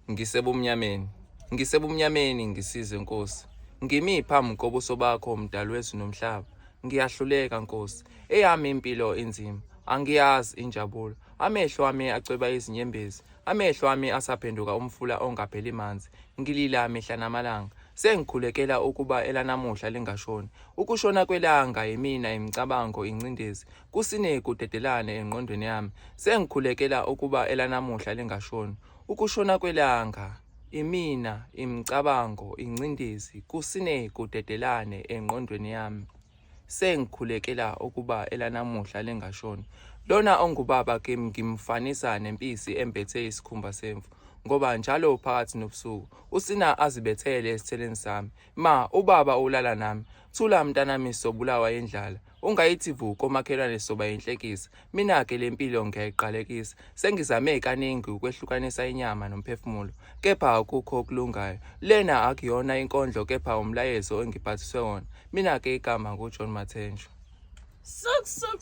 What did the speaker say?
Ngisebumnyameni, ngisebumnyameni ngisize Nkosi. Ngimi phambi kobuso bakho mdali wezulu nomhlaba. Ngiyahluleka Nkosi. Eyami impilo inzima. Angiyazi injabulo. Amehlo ami acweba izinyembezi. Amehlo ami asaphenduka umfula ongapheli manzi. Ngilila mihla namalanga. Sengikhulekela ukuba elanamuhla lingashoni. Ukushona kwelanga yimina imicabango ingcindezi. Kusine kudedelane engqondweni yami. Sengikhulekela ukuba elanamuhla lingashoni. Ukushona kwelanga, imina, imicabango, ingcindezi, kusine kudedelane engqondweni yami. Sengikhulekela ukuba elanamuhla lingashoni. Lona ongubaba kimi ngimfanisa nempisi embethe isikhumba semvu ngoba njalo phakathi nobusuku usina azibethele esitheleni sami. Ma, ubaba ulala nami. Thula mntanami sobulawa indlala. Ungayithi vu komakhelwane soba inhlekisa. Mina-ke le mpilo ngiyayiqalekisa. Sengizame kaningi ukwehlukanisa inyama nomphefumulo, kepha akukho okulungayo. Lena akuyona inkondlo kepha umlayezo engiphathiswe wona. Mina-ke igama nguJohn Mathenjwa. Suk suk.